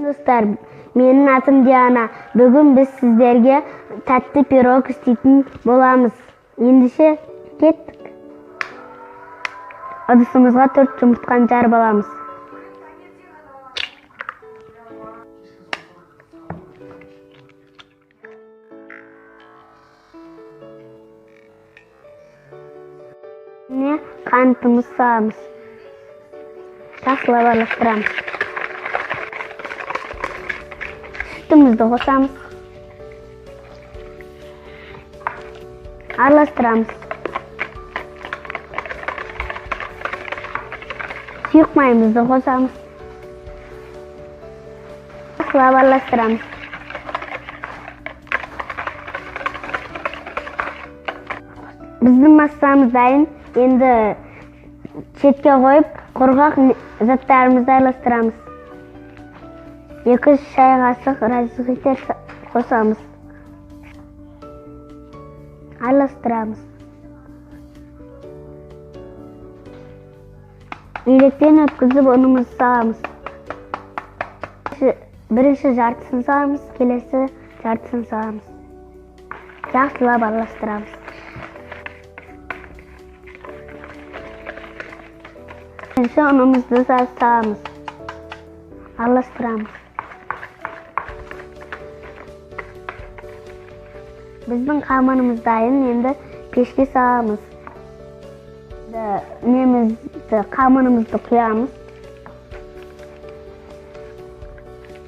Достар, менің атым Диана. Бүгін біз сіздерге тәтті пирог істейтін боламыз. Ендеше кеттік. Ыдысымызға 4 жұмыртқаны жарып аламыз. Міне қантымыз саламыз. Жақсылап араластырамыз. Сүтімізді қосамыз. Араластырамыз. Сұйық майымызды қосамыз. Жақсылап араластырамыз. Біздің массамыз дайын. Енді шетке қойып, құрғақ заттарымызды араластырамыз. 2 шай қасық разрыхлитель қосамыз. Араластырамыз. Електен өткізіп ұнымызды саламыз. Бірінші жартысын саламыз, келесі жартысын саламыз. Жақсылап араластырамыз. Бірінші ұнымызды саламыз. Араластырамыз. Біздің қамырымыз дайын, енді пешке саламыз. Немізді, қамырымызды құямыз.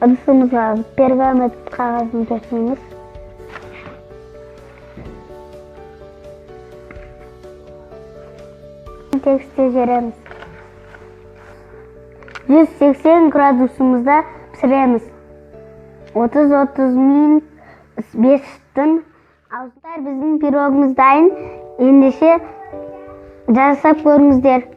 Ыдысымызға пергамент қағазын төсейміз. Тегісте жереміз. 180 градусымызда пісіреміз. 30-30 минут 5-тің. Ауыздар, біздің пирогымыз дайын. Ендеше жасап көріңіздер.